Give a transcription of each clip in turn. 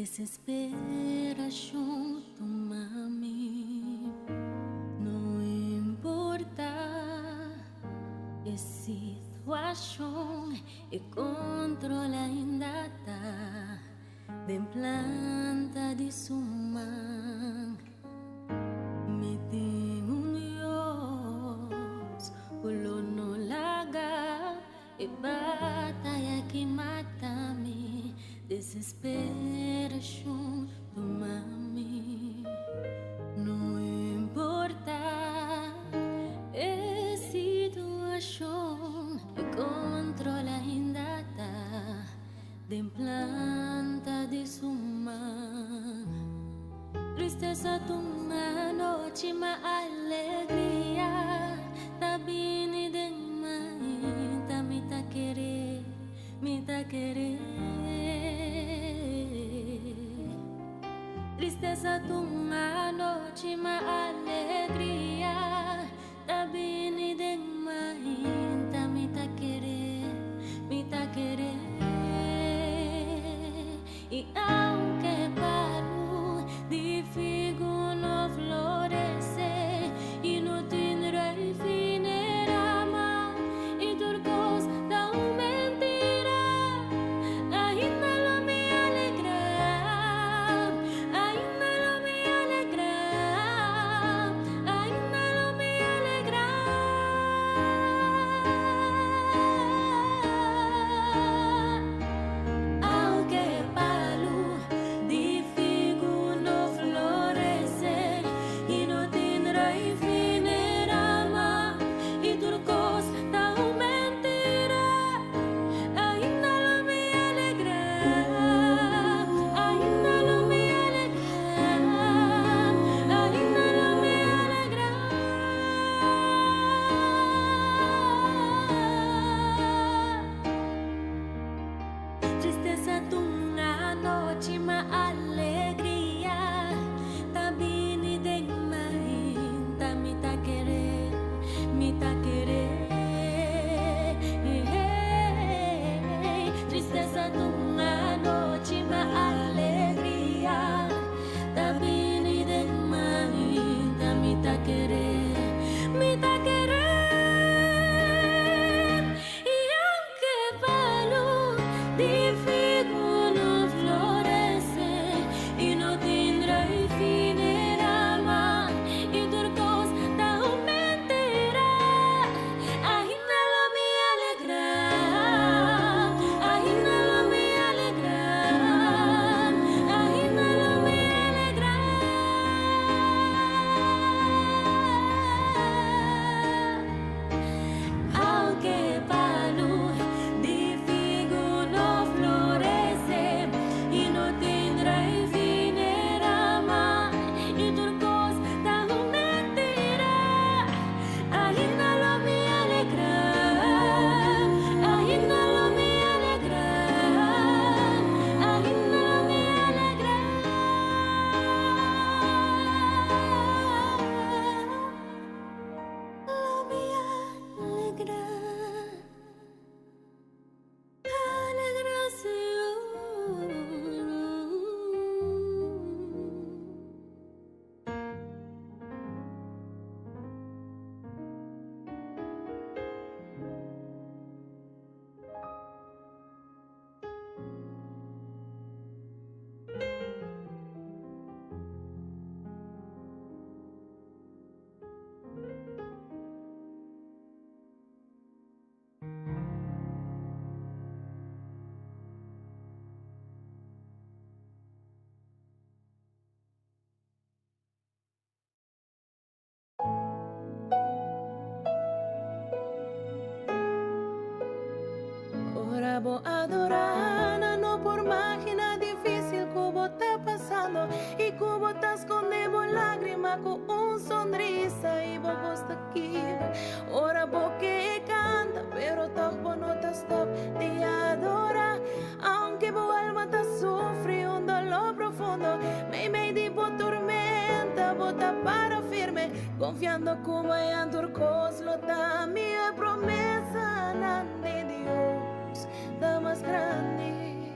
Desesperacion tuma mi. No importa e situacion, e control ainda ta den planta di su man. Mi tin un Dios cu lo no laga e bataya aki mata mi. Desesperacion tuma mi. No importa e situacion, e control ainda ta den planta di su man. Tristesa ta un anochi, ma alegria ta bini den mainta. Mi ta kere, mi ta kere. Tristesa ta un anochi, ma alegria ta bini den mainta. Mi ta kere, mi ta kere. Y aunke palu di figo no florece y no tin ruif ni rama y tur cos ta un mentira, ainda lo mi alegra, ainda lo mi alegra, ainda lo mi alegra. Aunke palu di figo no florece y no tin ruif ni rama y tur cos ta un mentira, ainda lo mi alegra, ainda lo mi alegra, ainda lo mi alegra. Tristesa ta un anochi, ma alegria ta bini den mainta. Mi ta kere, mi ta kere. Tristesa ta un anochi, ma alegria ta bini den mainta. Mi ta kere, mi ta kere. Y aunke palu di figo no florece y no tin ruif ni rama y tur cos ta un mentira, ainda lo mi alegra, ainda lo mi alegra, ainda lo mi alegra. Aunke palu di figo no florece y no tin ruif ni rama y tur cos ta un mentira, ainda lo mi alegra, ainda lo mi alegra, ainda lo mi alegra. Lo mi alegra, alegra, Señor. Ora bo adora, nan no por imagina dificil cu bo ta pasando y cu bo ta sconde bo lagrima cu un sonrisa y bo voz ta kibra. Ora bo ke canta, pero toch bo no ta stop di adora. Aunke bo alma ta sufri un dolor profundo, mei mei di bo tormenta, bo ta para firme, confiando cu mañan tur cos lo ta mihor. Promesanan di Dios ta mas grandi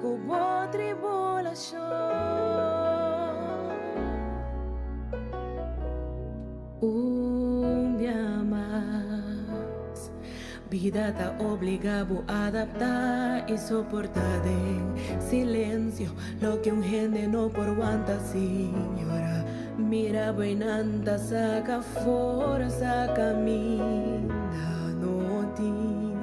cu bo tribulacion. Un bia mas, bida ta obliga bo adapta y soporta den silencio loke un hende no por wanta sin yora. Mira bo einan ta saca forsa caminda no tin.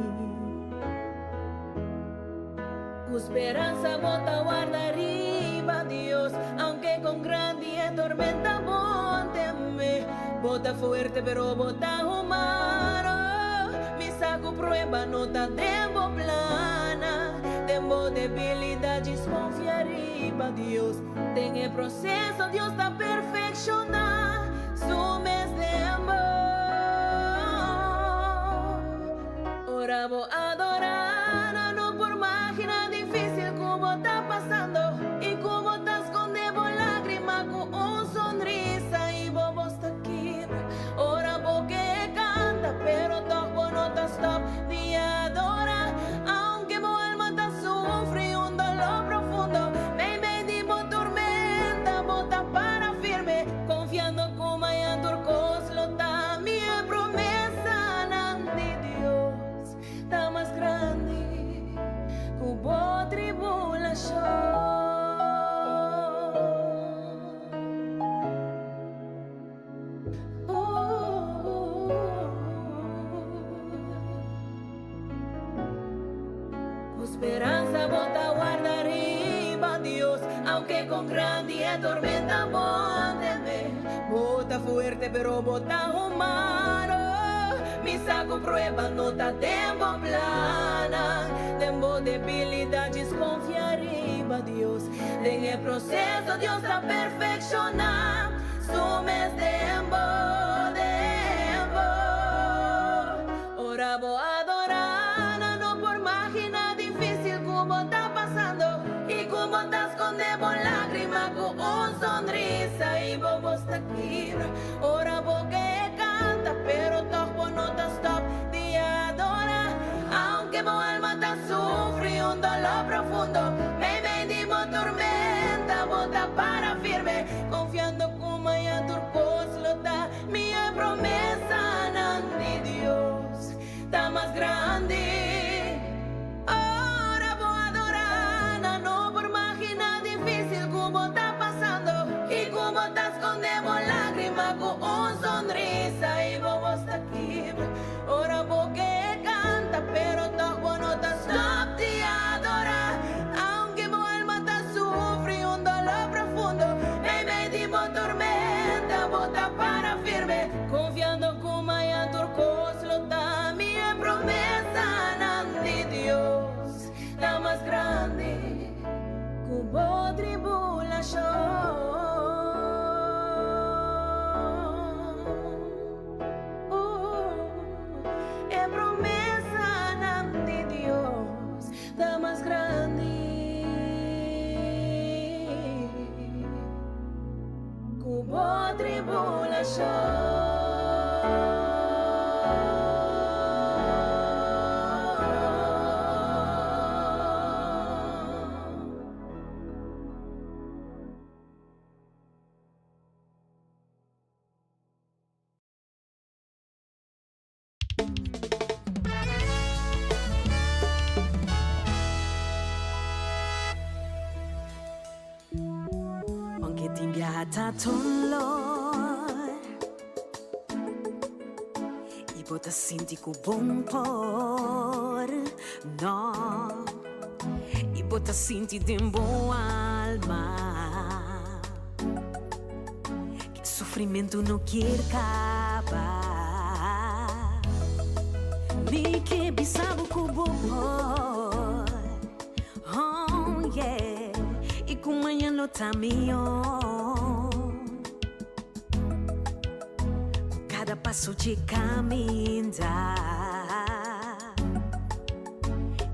Cu speransa bo ta warda riba Dios, aunke con grandi e tormenta bo teme. Bo ta fuerte pero bo ta humano, mi sa cu prueba no ta den bo plana. Den bo debilidad djis confia riba Dios, den e proceso Dios ta perfecciona su mes den bo. Ora bo adorá, nan no por magina difícil ku bo ta pasando i ku bo ta skonde bo lágrima ku un sonrisa i bo bos ta kibra. Ora bo ke kanta, pero tòg bo no ta stòp di adorá. Aunke bo alma ta sufri un doló profundo, meimei di bo tormenta bo ta para firme, konfiando ku mañan tur kos lo ta mihó. Promesanan di Dios ta mas grandi ku bo tribulashon. Ku speransa bo ta warda riba Dios, aunke kon grandi e tormenta bo teme. Bo ta fuerte pero bo ta humano, mi sa ku prueba no ta den bo plannan. Den bo debilidad djis konfia riba Dios, den e proseso Dios ta perfekshoná su mes den bo, den bo. Ora bo adorá, nan no por maginá difícil ku bo ta pasando i ku bo ta skonde bo lágrima ku un sonrisa i bo bos ta kibra. Ora bo ke kanta, pero tòg bo no ta stòp di adorá. Aunke bo alma ta sufri un doló profundo, meimei di bo tormenta bo ta para firme, konfiando ku maña tur kos lo ta Mi e promesanan di Dios ta mas grandi. Ora bo adorá, nan no por maginá difícil ku bo ta pasando i ku bo ta skonde bo lágrima ku un sonrisa i bo bos ta kibra. Ora bo ke kanta, pero tòg bo no ta stòp di adorá. Aunke bo alma ta sufri un doló profundo, meimei di bo tormenta bo ta para firme, konfiando ku mañan tur kos lo ta mi. E promesanan di Dios ta mas grandi ku bo tribulashon. E promesanan di Dios ta mas grandi ku bo tribulashon. Aunke tin biaha ta dolor Y bo ta sinti cu bon por no Y bo ta sinti den bo alma Ki sufrimentu no kier kaba. Mi ke bisa bo ku bo por, oh yeah, i ku mañan lo ta mihó. Ku kada paso dje kaminda,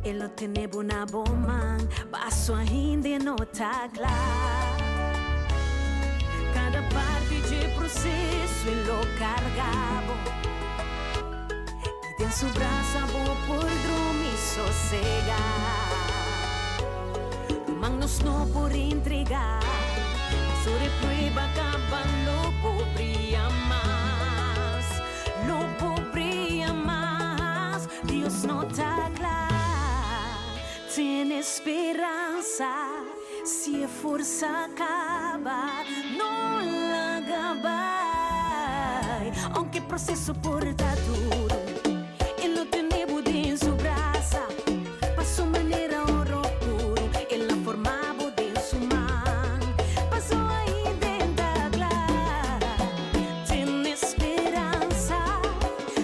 e lo tene bo na bo man, paso ainda e no ta kla. Kada parti dje proseso e lo karga bo, i den su brasa bo por drumi sosega. Man nos no por entrega, paso de prueba kaba lo por bria mas. Si e forsa caba, no laga bai. Aunke proceso por ta duro, e lo tene bo den su brasa. Pa su manera oro puro, el a forma bo den su man. Paso ainda e ta cla, tene speransa.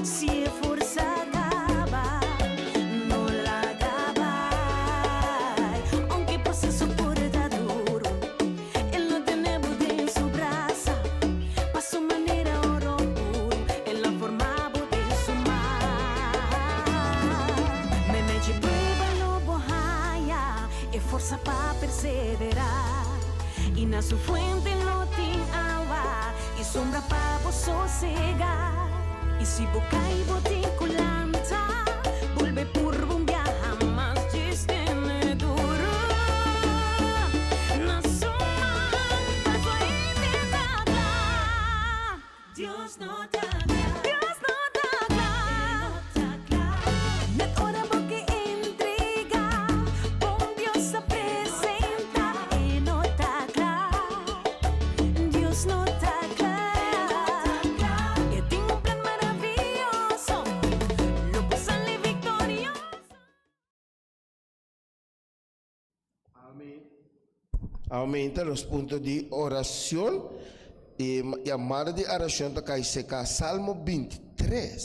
Si e forsa caba, no laga bai. Aunke proceso por ta duro, el lo tene bo den su brasa. Pa su manera oro puro, el a forma bo den su man. Meimei dje prueba lo bo haya e forsa pa perseverá, i na su fuente lo tin awa i sombra pa bo sosegá. I si bo kai bo tin ku lanta, bolbe purba un biaha mas djis tene duru na su man paso hende ta kla. Dios no ta kla. Dios no ta kla. E no ta kla. Net ora bo ke entrega, bon Dios a presenta. E no ta kla. Dios no ta kla. E tin un plan maravioso. Lo bo sali viktorioso. Aumenta los puntos di oracion y yamada di oracion ta cay seca Salmo 23.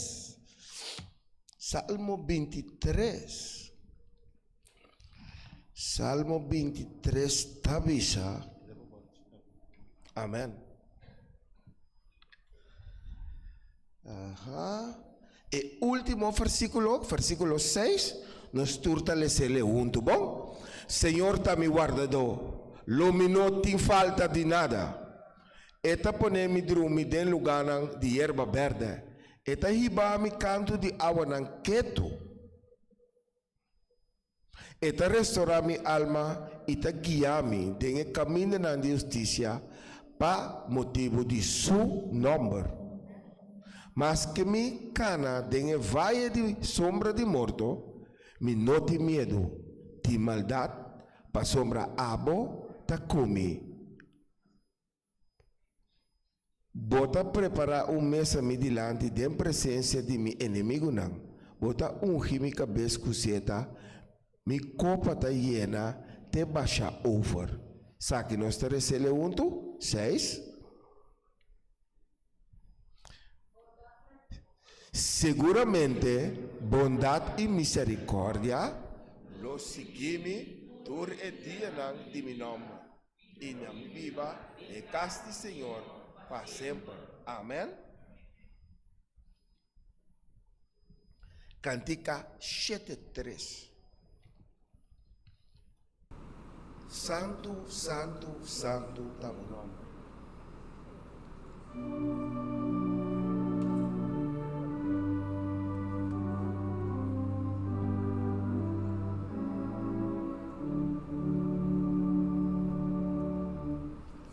Salmo 23. Salmo 23 ta bisa. Amen. Aha. E último versíkulo, versíkulo 6, nos tur ta les'é huntu, bon? Señor ta mi wardadó, lo mi no tin falta di nada. E ta pone mi drumi den lugánan di yerba bèrdè, e ta hiba mi kantu di awanan ketu. E ta restorá mi alma i ta guia mi den e kamindanan di hustisia pa motibu di Su nòmber. Maske mi kana den e vaye di sombra di morto, mi no tin miedu di maldat, pasobra Abo ta ku mi. Bo ta prepará un mesa mi dilanti den presensia di mi enemigunan. Bo ta ungi mi kabes ku seta, mi kopa ta yena te basha over. Saki nos ta resele huntu? Seis. Seguramente bondat i miserikòrdia lo sigui mi tur e dianan di mi nòmber. I na mi biba na e kas di Señor pa semper. Amen. Kantika 73. Santu, santu, santu ta bo nòmber.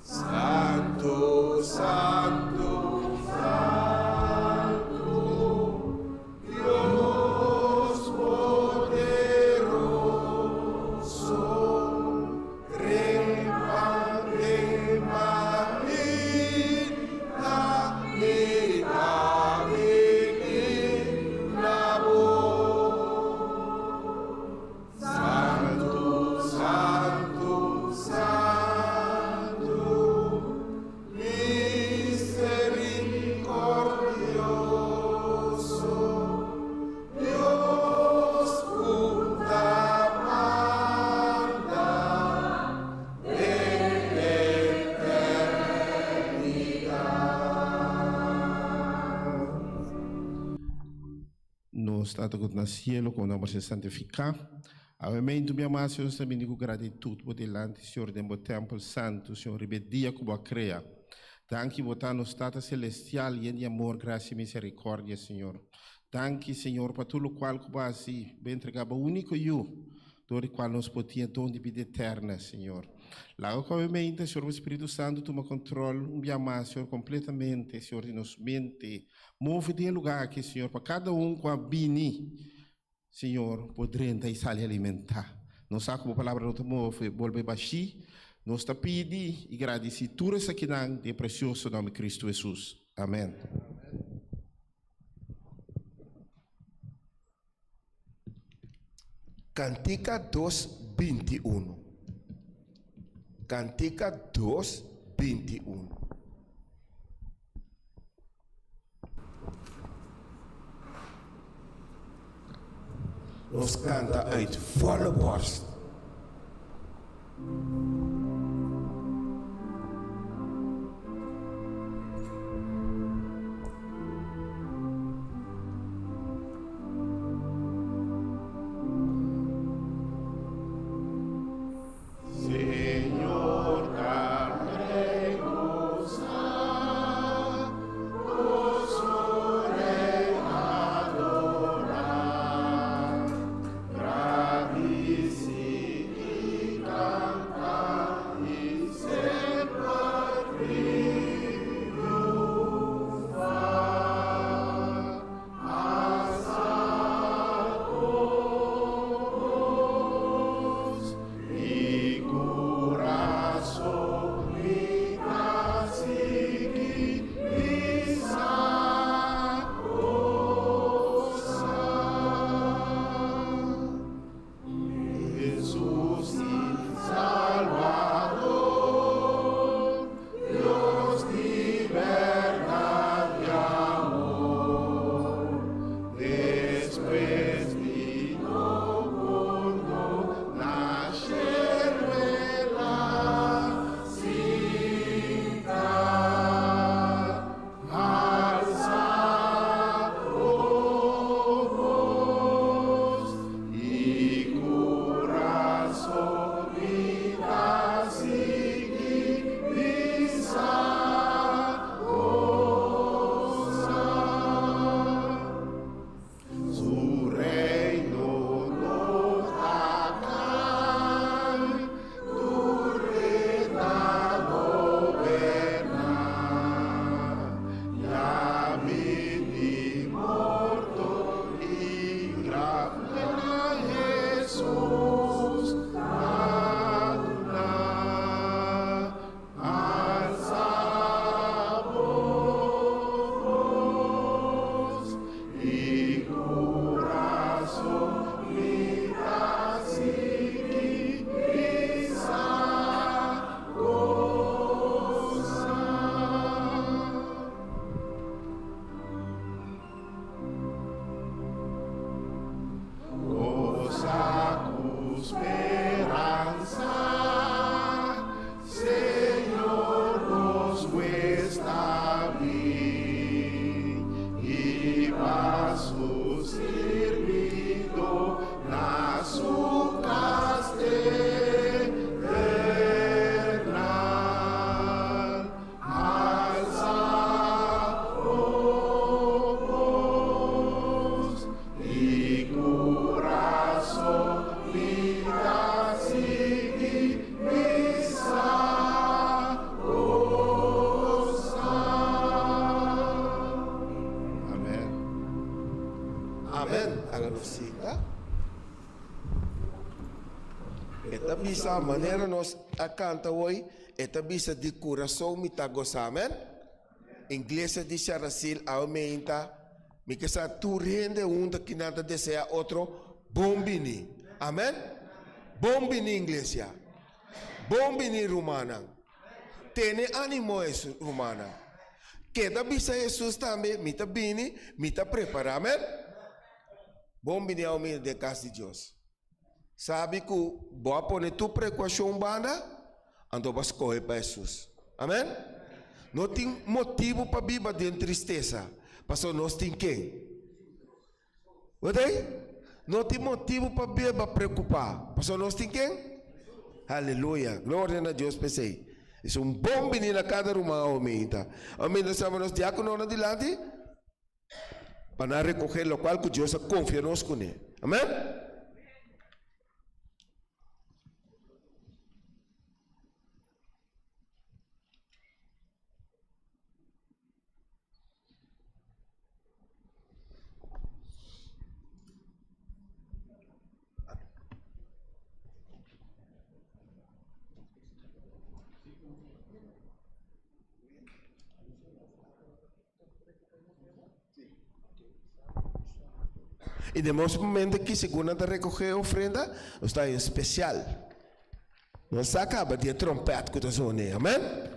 Santu, santu, santu, Dios poderoso, Rempa den mainta mi ta bini na bo. Santu, santu, santu, misericordioso, Dios cu ta manda den eternidad. Nos Tata ku ta na sielo, ku bo nòmber ser santifiká. Awe meintu mi amá, Señor, nos ta bini ku gratitut bo dilanti, Señor, den bo tèmpel santu, Señor, riba e dia ku bo a krea. Danki bo ta nos Tata Selestial, yen di amor, grasia i miserikòrdia, Señor. Danki, Señor, pa tur lokual ku bo a hasi. Bo a entregá bo úniko Yu, dor di kual nos por tin e don di bida eterna, Señor. Laga ku awe meinta, Señor, bo Spiritu Santu tuma kòntròl un bia mas, Señor, kompletamente, Señor, di nos mente. Move den e lugar aki, Señor, pa cada un cu a bini, Señor, por drenta y sali alimenta. Nos sa cu Bo Palabra no ta move, bolbe bashí, Nos ta pidi i gradisí tur esakinan den e presioso nòmber di Kristu Hesus. Amèn. Kantika 2:21 Kantika 2:21. Nos kanta uit volle borst. Señor ta Rey goza, gozo Rey adora, gradici y canta y semper triunfa. Alza ojos y corazón mi ta sigui bisa goza. Jesús y Salvador, Dios di berdad y amor, despues di no na shelu el a sinta, alza ojos y corazón mi ta sigui bisa goza. Su reino no ta cai, tur e ta goberna. Ya di morto y graf Jesus a duna. Alza bos y corazón mi ta sigui bisa goza. Goza cu speransa, Señor nos ta bin, y pa su sirbidor na su cas eternal. Alza ojos y corazón mi ta sigui bisa goza. Amèn. Amèn. Laga sinta. E ta bisa manera nos a kanta hoy, e ta bisa di kurason mi ta gosa. Amèn. Iglesia di Charasil aumenta. Mi ke sa tur hende hunta ki nan ta desea otro bon bini. Amèn. Bon bini iglesia. Bon bini rumannan. Tene ánimo rumannan. Keda bisa Jesus tambe, mi ta bini, mi ta prepará. Amèn. Bon bini aumenta den kas di Dios. Sabi ku bo a pone tur prekupashon banda, anto bo a skohe pa Hesus. Amèn. No tin motibu pa biba den tristesa, pasobra nos tin ken? Bo ta ei? No tin motibu pa biba preokupá, pasobra nos tin ken? Aleluya! Gloria na Dios pa esei. Es un bon bini na kada ruman aumenta. Aumenta sama nos diákononan dilanti pa nan rekohé lokual ku Dios a konfia nos kuné. Amèn? I den nos momento aki segun nan ta rekohé e ofrenda, nos ta haña un spesial. Nos sa kaba di e trompèt ku ta zona ei. Amèn.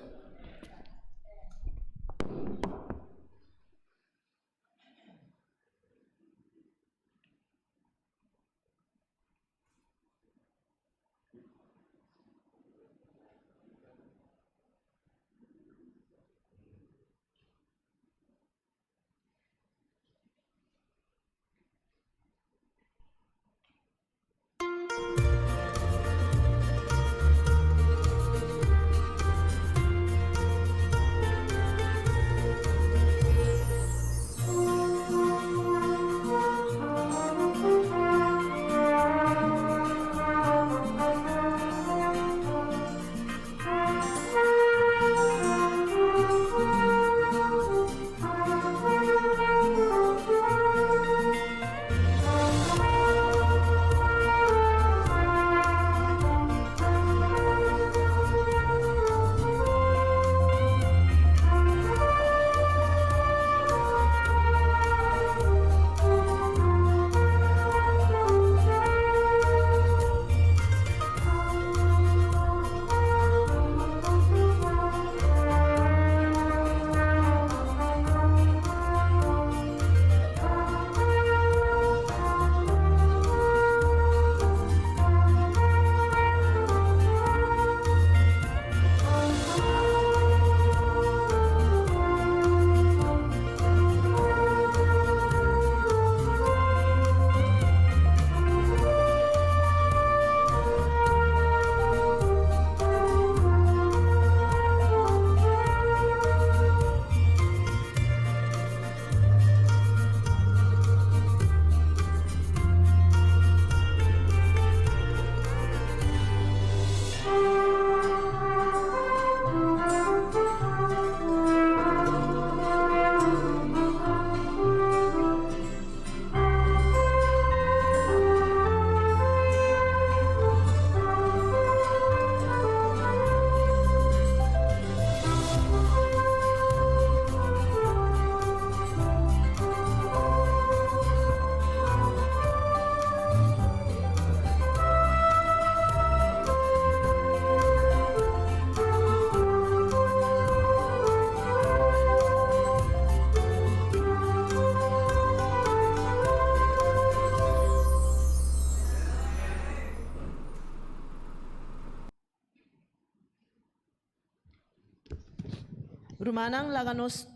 Rumannan, laga nos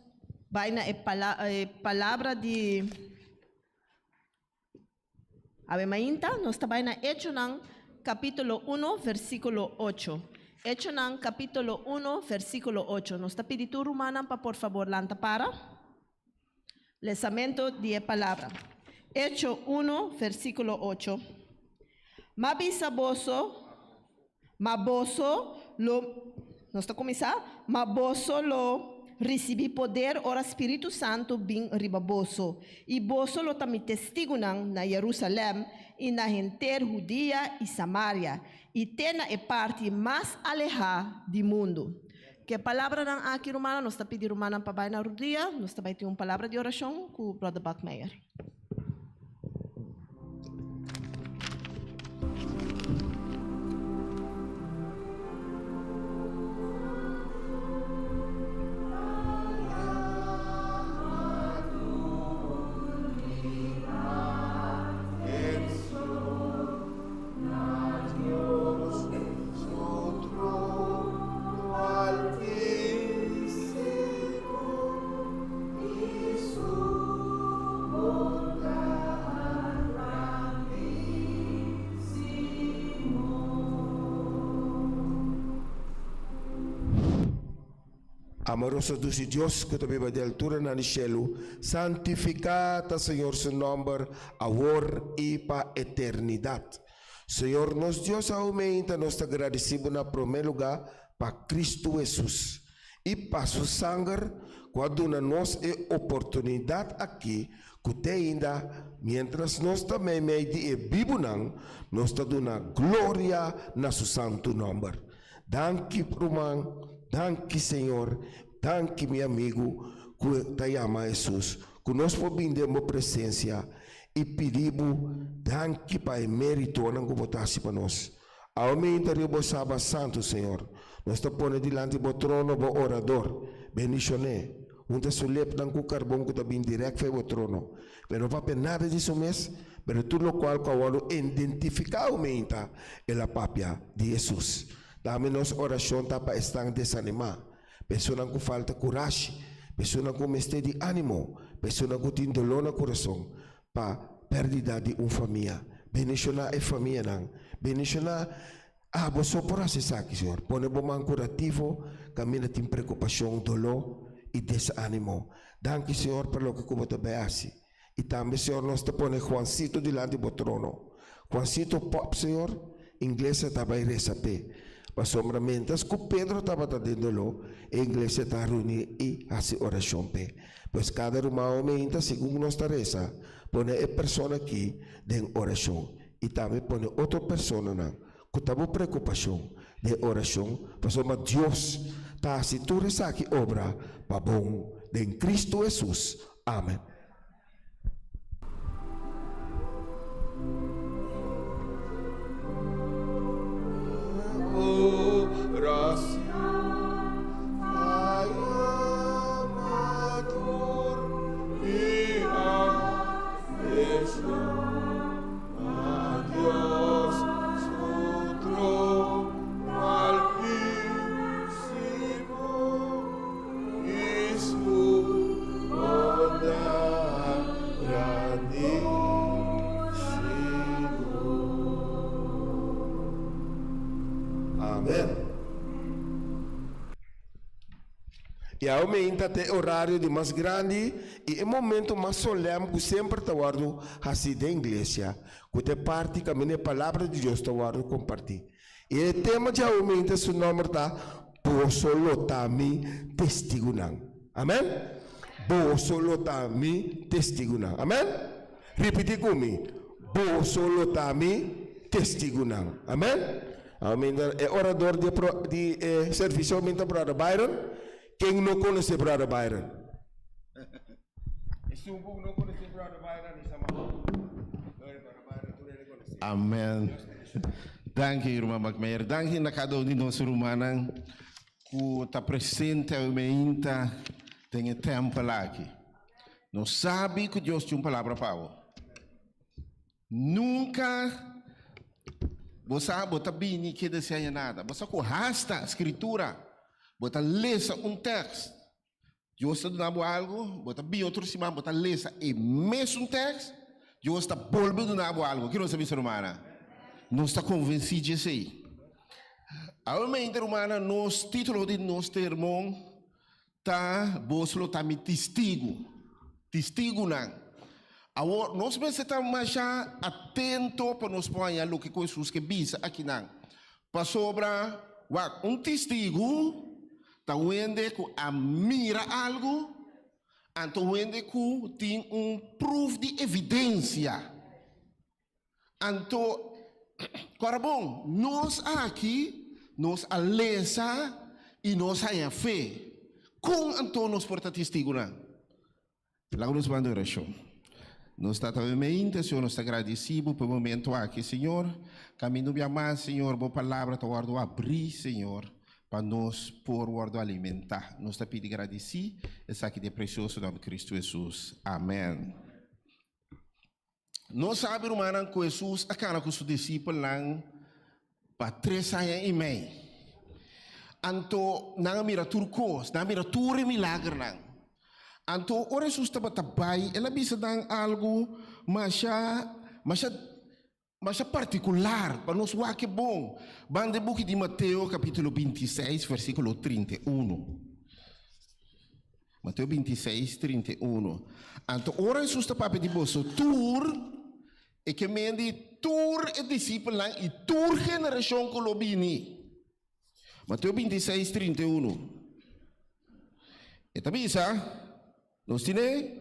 bai na e palabra di awe mainta. Nos ta bai na Echonan capítulo uno versículo ocho. Echonan capítulo uno versículo ocho. Nos ta pidi tur rumannan pa por fabor lanta para. Lesamento di e palabra. Echo uno versículo ocho. Ma bisa boso, ma boso lo, nos ta kuminsá, ma boso lo risibí poder ora Spiritu Santu bin riba boso, i boso lo ta mi testigunan na Jerusalèm i na henter Hudia i Samaria, i te na e parti mas alehá di mundu. Ku e palabranan aki, rumannan, nos ta pidi rumannan pa bai na rudia. Nos ta bai tin un palabra di orashon ku Brother Buckmeyer. Amoroso dushi Dios ku ta biba di alturanan di shelu, santifiká ta Señor su nòmber awor i pa eternidat. Señor nos Dios aumenta nos ta gradisí bo na promé lugá pa Kristu Hesus i pa su sanger ku a duna nos e oportunidat aki ku te ainda miéntras nos ta meimei di e bibunan nos ta duna gloria na su santu nòmber. Danki ruman, danki Señor, danki mi amigu ku ta yama Hesus ku nos por bini den bo presensia. i pidi Bo danki pa e meritonan ku Bo ta hasi pa nos. Awe meinta riba Bo Sabat Santu, Señor, nos ta pone dilanti Bo trono Bo orador. Bendishon'é. Hunta su lepnan ku karbon ku ta bin dirèkt for Bo trono. P'e no papia nada di su mes, pero tur lokual ku a wòrdu identifiká awe meinta, el a papia di Hesus. Tambe nos orashon ta pa esnan desanimá, Personan ku falta kurashi, personan ku mester di ánimo, personan ku tin doló na kurason pa pèrdida di un famia. Bendishoná e famianan. Bendishoná abo so por hasi esaki, Señor. Pone bo man kurativo kaminda tin preokupashon, doló i desánimo. Danki, Señor, pa loke ku bo ta bai hasi. I tambe, Señor, nos ta pone Juancito dilanti bo trono. Juancito pòp, Señor, inglesia ta bai resa p'e. Pasobra mientras ku Pedro tabata den doló, e inglesia ta reuní i hasi orashon p'e. Pues kada ruman oumenta segun nos ta resa, pone e persona aki den orashon i tambe pone otro personanan ku ta bo preokupashon den orashon, pasobra Dios ta hasi tur esaki obra pa bon den Kristu Hesus. Amen. Amen. I awe meinta ta e orario di mas grandi i e momento mas solèm ku semper ta wòrdu hasí den iglesia, ku ta e parti kaminda e Palabra di Dios ta wòrdu kompartí. I e tema dje awe meinta su nòmber ta, Boso lo ta mi testigunan. Amèn? Boso lo ta mi testigunan. Amèn? Ripití ku mi, Boso lo ta mi testigunan. Amèn? Amèn. E orador di e pro, di e servisio awe meinta Brother Byron. Ken no konosé Brother Byron? Esun ku no konosé Brother Byron a sama. Brother Byron tur hende konosé. Amen. Danki ruman Bakmeyer. Danki na kada un di nos rumannan ku ta presente awe meinta den e tèmpel aki. Nos sabi ku Dios tin un palabra pa bo. Nunka bo sa bo ta bini keda sin haña nada. Bo sa ku hasta Skritura bo ta lesa un tèks. Dios ta duna bo algu, bo ta bini otro siman bo ta lesa e mesun tèks, Dios ta bolbe duna bo algu. Kiko nos ta bisa rumannan? Nos ta konvensí di esei. Awe rumannan, nos título di nos sermon ta Boso lo ta mi tistigu, tistigunan. Awor, nos mester ta masha atento pa nos por haña loke ku Hesus ke bisa akinan. Pasobra, wak, un tistigu ta un hende ku a mira algu, anto un hende ku tin un pruf di evidensia. Anto, kòrda bon, nos aki, nos a lesa i nos haña fe. Kon anto nos por ta testigunan? Laga nos manda orashon. Nos Tata Vemeinte, Señor, nos ta gradisí Bo pa e momento aki, Señor. Kaminda un bia mas, Señor, Bo Palabra ta wòrdu abrí, Señor, pa nos por wòrdu alimentá. Nos ta pidi gradisí esaki den e presioso nòmber di Kristu Hesus. Amèn. Nos sabi, rumannan, ku Hesus a kana ku su disipelnan pa tres aña i mei. Anto nan a mira tur kos, nan a mira tur e milagernan. Anto ora Hesus tabata bai, el a bisa nan algu masha, masha, masha partikular pa nos wak e bon. Ban den buki di Mateo kapítulo 26, versíkulo 31. Mateo 26, 31. Anto ora Hesus ta papia di boso tur, e ke men di tur e disipelnan i tur generashon ku lo bini. Mateo 26, 31. E ta bisa, nos tine?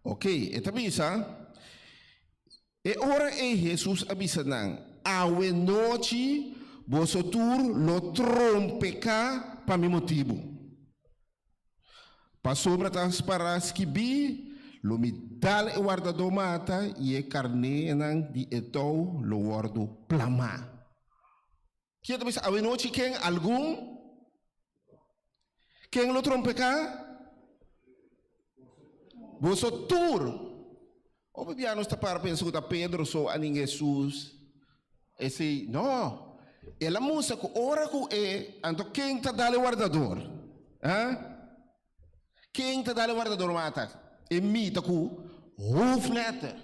Ok, e ta bisa, E ora ei Hesus a bisa nan, Awe nochi boso tur lo trompeká pa mi motibu. Pasobra ta pará skibí. Lo mi dal e wardadó mata i e karnénan di e tou lo wòrdu plamá. Ken ta bisa awenochi ken algun? Ken lo trompeká? Boso tur. Hopi bia nos ta para pensa ku ta Pedro so a ninga Hesus. Esei, no. El a mustra ku ora ku e, anto ken ta dal e wardador? Ha? Ken ta dal e wardador mata? E mita ku hoofdletter.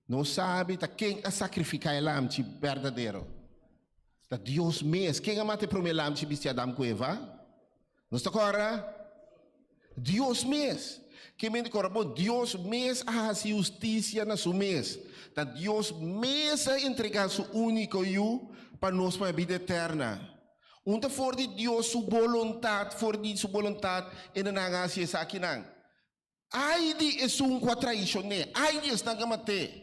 Nos sabi ta ken a sakrifiká e lamchi berdadero. Ta Dios mes. Ken a mata e promé lamchi bisti Adam ku Eva? Nos ta kòrda? Dios mes. Ke mente kòrda bo? Dios mes a hasi hustisia na su mes. Ta Dios mes a entregá su úniko Yu pa nos pa e bida eterna. Un ta for di Dios su boluntat, for di su boluntat e nan a hasi esakinan. Ai di esun ku a traishon'é, ai di esnan ku a mat'é!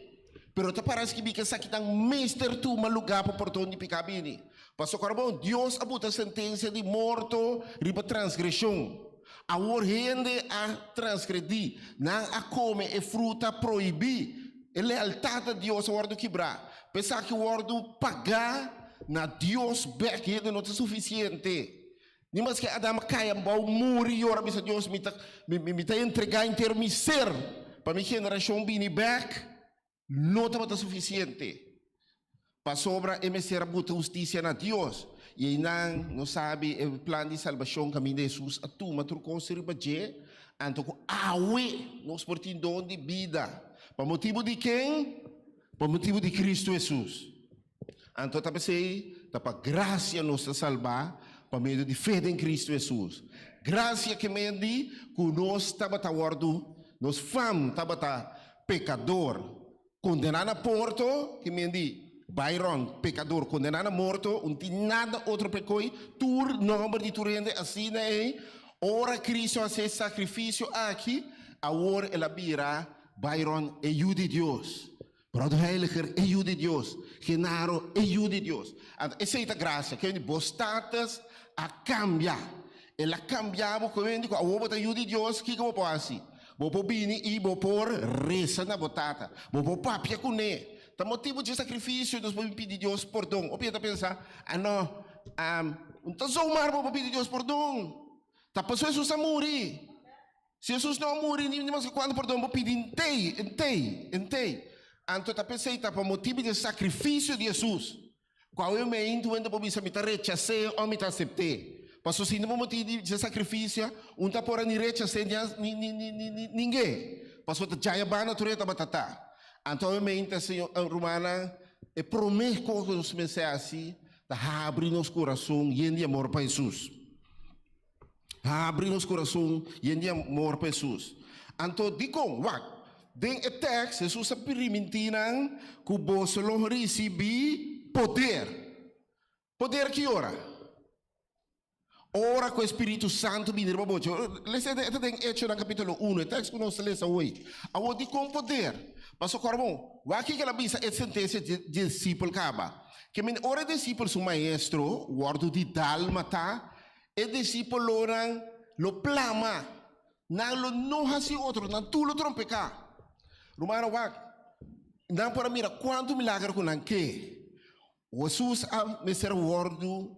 Pero ta para skibí ku esakinan mester tuma lugá pa pordon di piká bini. Pasobra bon, Dios a buta sentensia di morto riba transgreshon. Awor hende a transgredí, nan a kome e fruta prohibí. E lealtat na Dios a wòrdu kibrá. Pa esaki wòrdu pagá na Dios bèk, hende no ta sufisiente. Ni maske Adam a kai abou muri yora bisa Dios mi ta mi ta entregá henter mi ser pa mi generashon bini bèk, no tabata sufisiente. Pasobra e mester a buta hustisia na Dios. I einan nos sabi e plan di salbashon kaminda Hesus a tuma tur kos riba dje, anto ku awe nos por tin don di bida. Pa motibu di ken? Pa motibu di Kristu Hesus. Anto ta p'esei ta pa grasia nos ta salbá pa medio di fe den Kristu Hesus. Grasia ke men di ku nos tabata wòrdu, nos fam tabata pekador, kondená na porto, ke men di Byron, pekador kondená na morto, un tin nada otro pekoi, tur nòmber di tur hende asina ei, ora Kristu a hasi e sakrifisio aki, awor el a bira Byron e Yu di Dios. Brother Heiliger, e Yu di Dios. Genaro, e Yu di Dios. Anto, esei ta grasia. Ke di bo status a kambia. El a kambia bo ke di ku awor bo ta Yu di Dios, kiko bo por hasi? Bo por bini i bo por resa na bo Tata. Bo por papia kuné. Ta motibu dje sakrifisio nos por bin pidi Dios pordon. Hopi hende ta pensa, Ah no, no ta zomaar bo por pidi Dios pordon. Ta pasobra Hesus a muri. Si Hesus no a muri, ni maske kuantu pordon bo pidi, ntei, ntei, ntei. Anto ta p'esei ta pa motibu di e sakrifisio di Hesus, ku awe meintu wende por bisa mi ta rechas'é o mi ta asept'é. Pasobra si no pa motibu di e sakrifisio, un ta por a ni rechas'é ni ni ni ni ni ning'é, pasobra ta djaya banda tur e tabata ta. Anto awe meintu, señor, rumannan, e promé kos ku nos mester hasi ta habri nos kurason yen di amor pa Hesus. Habri nos kurason yen di amor pa Hesus. Anto dikon? Wak, den e tèks Hesus a primintí nan ku boso lo risibí poder. Poder ki ora? Ora ku e spiritu santu bini riba boso. Lesa e ta den Echonan kapítulo uno, e tèks ku nos ta lesa awor. Awor dikon poder? Pasobra kòrda bon, wak kiko el a bisa e sentensia dje disipel kaba. Ke men ora e disipel su maestro wòrdu di dal matá, E disípulonan lo plama, nan lo no hasi otro, nan tur lo trompeká. Rumannan, wak, nan por a mira kuantu milager ku nan ke. Hesus a mester wòrdu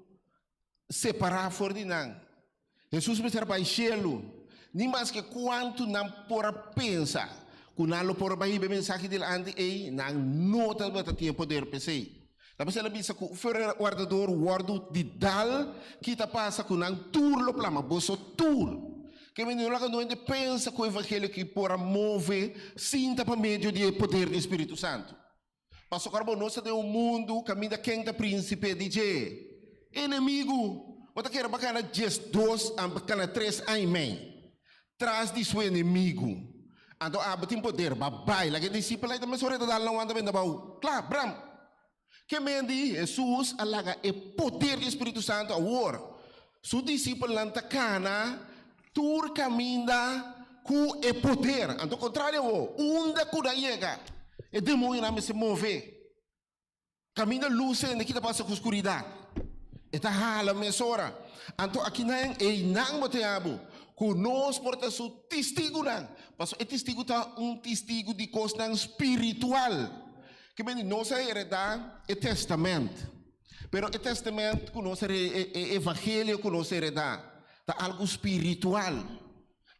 separá for di nan. Hesus mester bai shelu. Ni maske kuantu nan por a pensa ku nan lo por a bai hiba e mensahe dilanti ei, nan no tabata tin e poder p'esei. Ta p'esei el a bisa ku fer wardador wòrdu di dal, ki ta pasa ku nan tur lo plama, boso tur. Ke mende no laga no hende pensa ku evangelio aki por a move sin ta pa medio di e poder di Spiritu Santu. Pasobra bo no ta den un mundu kaminda ken ta prinsipe di dje? Enemigu. Bo ta kere pa kana 12, pa kana tres aña i mei tras di su enemigu. Anto abo tin poder, ba bai. Laga e disipelnan ta mesora e ta dal nan wanta benta bou. Kla, bram! Ke men di Hesus a laga e poder di e Spiritu Santu awor. Su disipelnan ta kana tur kaminda ku e poder. Anto kontrario awor, unda ku nan yega, e demonionan mester move. Kaminda lus hende ki ta pasa ku skuridat, e ta hala mesora. Anto akinan einan bo tin abo. Ku nos por ta su testigunan. Pasobra e testigu ta un testigu di kosnan spiritual. Ke mende nos a heredá e tèstamènt. Pero e tèstamènt ku nos a e evangelio ku nos a heredá ta algu spiritual.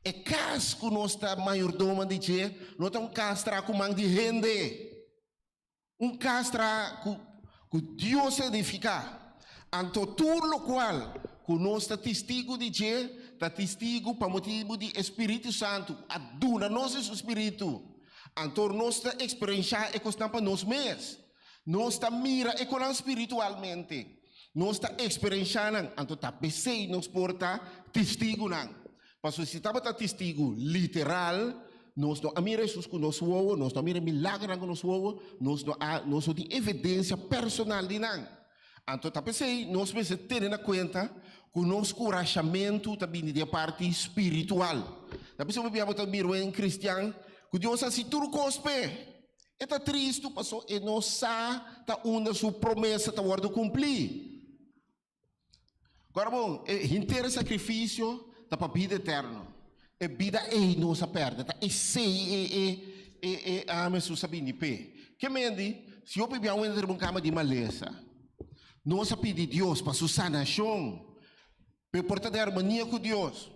E kas ku nos ta mayordomo di dje no ta un kas traha ku man di hende. Un kas traha ku ku Dios a edifiká. Anto tur lokual ku nos ta tistigu di dje ta tistigu pa motibu di e Spiritu Santu ku a duna nos di su Spiritu. Anto nos ta eksperenshá e kosnan pa nos mes. Nos ta mira e konan spiritualmente. Nos ta eksperenshá nan. Anto ta p'esei nos por ta tistigunan. Pasobra si tabata testigu literal, nos no a mira Hesus ku nos wowo, nos no a mira e milagernan ku nos wowo, nos no a nos no tin evidensia personal di nan. Anto ta p'esei nos mester tene na kuenta ku nos kurashamentu ta bini di e parti spiritual. Ta p'esei hopi bia bo ta mira un kristian ku Dios a hasi tur kos p'e. E ta tristu pasobra e no sa ta unda su promesa ta wòrdu kumplí. Gora bon, e henter e sakrifisio ta pa bida eterno. E bida ei nos a pèrdè, ta esei e e e e ame Hesus a bini p'e. Ke mendi, si hopi bia un hende riba un kama di malesa, nos a pidi Dios pa su sanashon, p'e por ta den armonia ku Dios.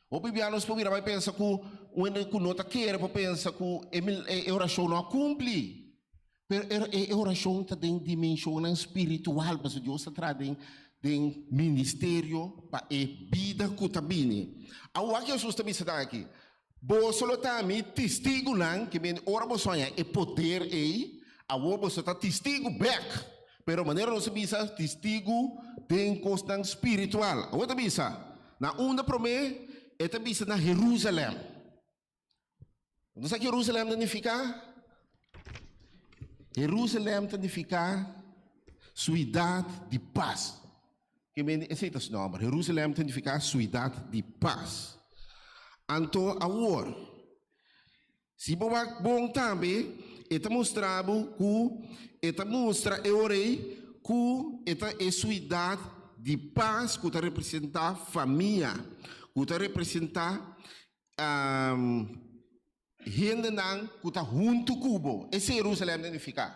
Hopi bia nos por bira bai pensa ku un hende ku no ta kere por pensa ku e e orashon no a kumpli. Pero e orashon ta den dimenshonnan spiritual, pasobra Dios ta traha den den ministerio pa e bida ku ta bini. Awor wak Hesus ta bisa nan aki, Boso lo ta mi testigunan, ke mende ora boso haña e poder ei, awor boso ta testigu bèk. Pero manera nos a bisa, testigu den kosnan spiritual. Awor e ta bisa, na unda promé? E ta bisa na Herusalèm. Bo sa ki Jerusalem ta nifiká? Jerusalem ta nifiká suidat di pas. Ke mende esei ta su nòmber. Jerusalem ta nifiká suidat di pas. Anto awor, si bo wak bon tambe, e ta mustra bo ku e ta mustra e ora ei ku e ta e suidat di pas ku ta representá famia, ku ta representá Hendenan ku ta huntu ku bo. Esei Jerusalèm ta nifiká.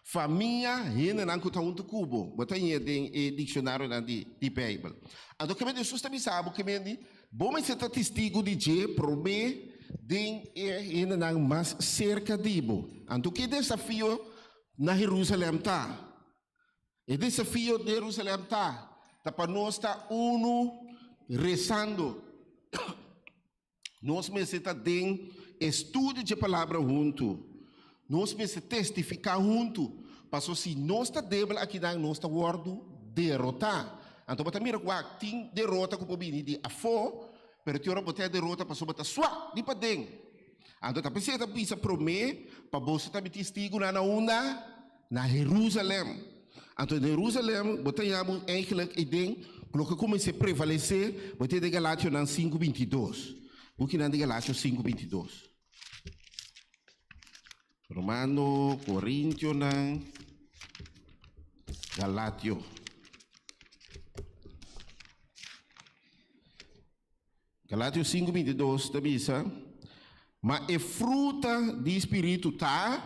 Famia, hendenan ku ta huntu ku bo. Bo ta hañ'é den e dikshonarionan di di Beibel. Anto ke mende Hesus ta bisa bo ke mende bo mester ta testigu di dje promé den e hendenan mas serka di bo. Anto ke desafio na Jerusalèm ta? E desafio di Jerusalèm ta, ta pa nos ta unu resando. Nos mester ta den estudio dje Palabra huntu. Nos mester testifiká huntu, pasobra si nos ta debel akinan nos ta wòrdu derotá. Anto bo ta mira ku wak tin derota ku por bini di afó, pero tin ora bo ta derota pasobra bo ta suak di paden. Anto ta p'esei ta bisa promé pa boso ta mi testigunan na unda? Na Herusalèm. Anto den Herusalèm bo ta yama eigenlijk ei den loke kumins'é prevalesé, bo tin den Galationan sinku 22. Bukinan di Galatio sinku 22. Romano, Korintionan, Galatio. Galatio 5, 22 ta bisa, Ma e fruta di Spiritu ta,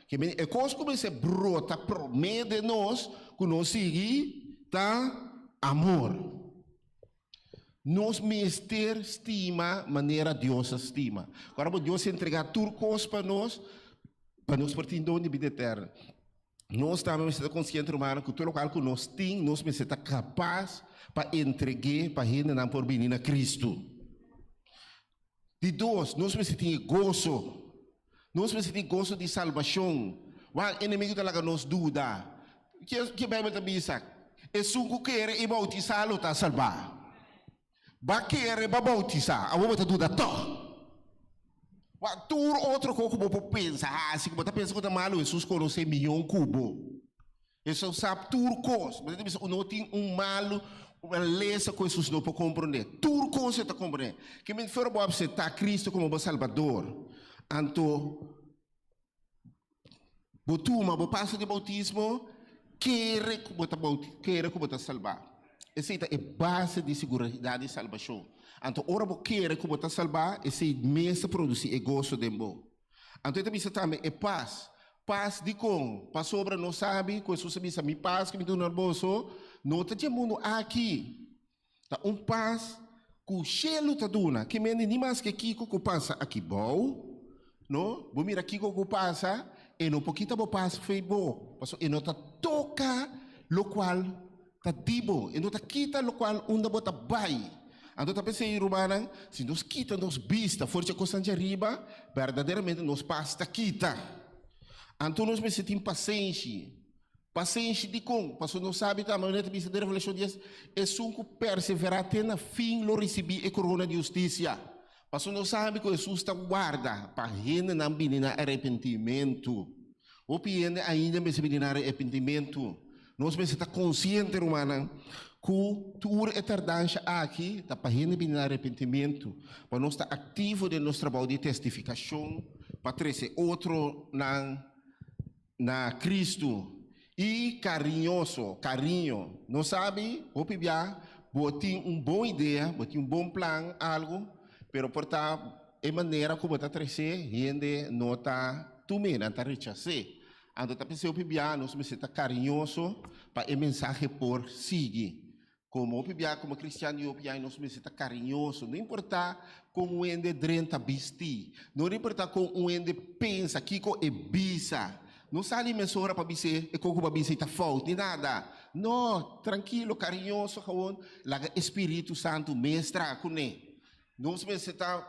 ke men e kos ku mester brota promé den nos ku nos sigui ta amor. Nos mester stima manera Dios a stima. Ora bo Dios a entregá tur kos pa nos, pa nos por tin don di bida eterno. Nos tambe mester ta konsiente, rumannan, ku tur lokual ku nos tin, nos mester ta kapas pa entreg'é pa hendenan por bini na Kristu. Di dos, nos mester tin e goso. Nos mester tin goso di salbashon. Wak, enemigu ta laga nos duda. Ke ke Beibel ta bisa? Esun ku kere i boutisá lo ta salbá. Ba kere, ba boutisá. Awor bo ta duda tòg. Wak, tur otro kos ku bo por pensa hasi, ku bo ta pensa ku ta malu, Hesus konosé mihó ku bo. Hesus sa tur kos. Bo ta bisa ku no tin un malu, un malesa ku Hesus no por komprondé. Tur kos e ta komprondé. Ke men fuera bo apseptá Kristu komo bo Salbador, anto Bo tuma bo paso di boutismo, kere ku bo ta bouti, kere ku bo ta salbá. Esei ta e base di siguridat di salbashon. Anto ora bo kere ku bo ta salbá, esei mes ta produsí e goso den bo. Anto e ta bisa tambe e pas. Pas dikon? Pasobra nos sabi ku Hesus a bisa, Mi pas ku mi duna boso no ta dje mundu aki. Ta un pas ku shelu ta duna. Ke mende ni maske kiko ku pasa aki bou, no? Bo mira kiko ku pasa, e no por kita bo pas fei bo, pasobra e no ta toka lokual ta di bo, e no ta kita lokual unda bo ta bai. Anto ta p'esei, rumannan, si nos kita nos bista for dje kosnan djariba, berdaderamente nos pas ta kita. Anto nos mester tin pasenshi. Pasenshi dikon? Pasobra nos sabi tambe, manera ta bisa den Revelashon dies, Esun ku perseverá te na fin lo risibí e korona di hustisia. Pasobra nos sabi ku Hesus ta warda pa hendenan bini na arepentimentu. Hopi hende ainda mester bini na arepentimentu. Nos mester ta konsiente, rumannan, ku tur e tardansha aki ta pa hende bini na arepentimentu, pa nos ta aktivo den nos trabou di testifikashon, pa trese otronan na Kristu. I kariñoso, kariño. Nos sabi, hopi bia, bo tin un bon idea, bo tin un bon plan, algu, pero por ta e manera ku bo ta trese, hende no ta tum'é, nan ta rechas'é. Anto ta p'esei hopi bia nos mester ta kariñoso pa e mensahe por sigui. Komo hopi bia komo kristian di hopi aña nos mester ta kariñoso. No importá kon un hende drenta bistí, no importá kon un hende pensa, kiko e bisa. No sali mesora pa bis'é e kon ku bo a bisa ei ta fout ni nada. No, trankilo, kariñoso gewoon laga e spiritu santu mes traha kuné. Nos mester ta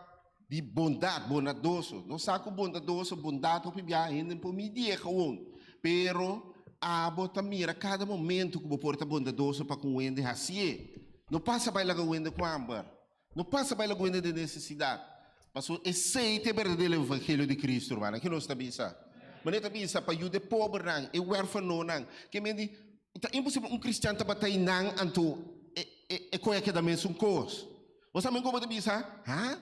di bondat, bondadoso. Nos sa ku bondadoso, bondat hopi biaha hende por midié gewoon. Pero abo ta mira kada momento ku bo por ta bondadoso pa ku un hende hasié. No pasa bai laga un hende ku hamber. No pasa bai laga un hende den nesesidat. Pasobra esei ta e berdadero evangelio di Cristo, rumannan. Ke nos ta bisa? Manera ta bisa pa yuda e pobernan, e wèrfanonan. Ke men di, ta imposibel un kristian ta batay nan anto e e koe a keda mesun kos. Bo sa men komo ta bisa? Ha?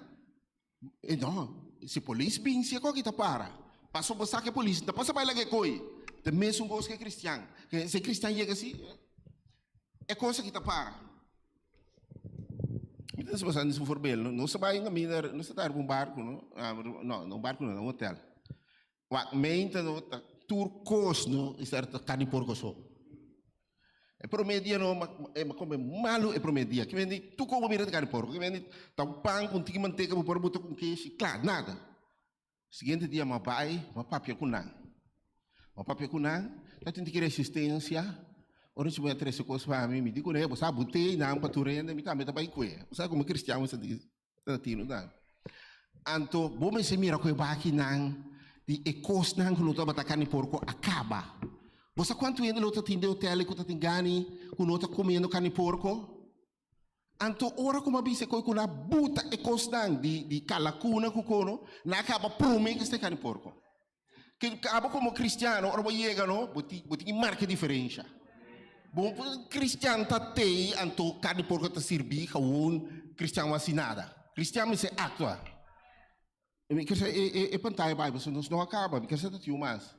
E no, si polis bin si e koki ta para. Paso bo sa ke polis no ta pasa bai laga e koi. Ta mesun kos ke kristian. Si e kristian yega si, e kos aki ta para. Mi ta bisa boso un voorbeeld. Nos ta bai kaminda, nos ta ta riba un barku, no? No, no un barku no, un hotel. Wak meinta no ta tur kos no estar ta karni porko so. E prome dia no ma e kome malu e prome dia. Ki mende tur kos bo mira ta karni porko. Ki mende ta un pan ku un tiki manteka bo por buta ku un keshi kla nada. Siguiente dia mi a bai mi a papia ku nan. Mi a papia ku nan ta tin tiki resistensia. Ora si bo a trese kos pa mi mi di kuné bo sa but'é nan pa tur hende mi tambe ta bai kue. Bo sa komo kristian bo sa di. Latino ta. Anto bo mester mira ku e bakinan di e kosnan ku no tabata karni porko a kaba. Bo sa kuantu hende lo ta tin den hotel ku ta tin gani ku no ta komiendo karni porko? Anto ora ku mi a bisa e koi ku nan a buta e kosnan di di kalakuna ku kono, nan a kaba prome ku esei karni porko. Ke abo komo kristiano ora bo yega no bo tin bo tin ki marka e diferensha. Bo kristian ta tei anto karni porko ta sirbi gewoon kristian no hasi nada. Kristian mester aktua. Mi kier sa e e pantaya bai pasobra nos no a kaba mi kier sa ta tin un mas.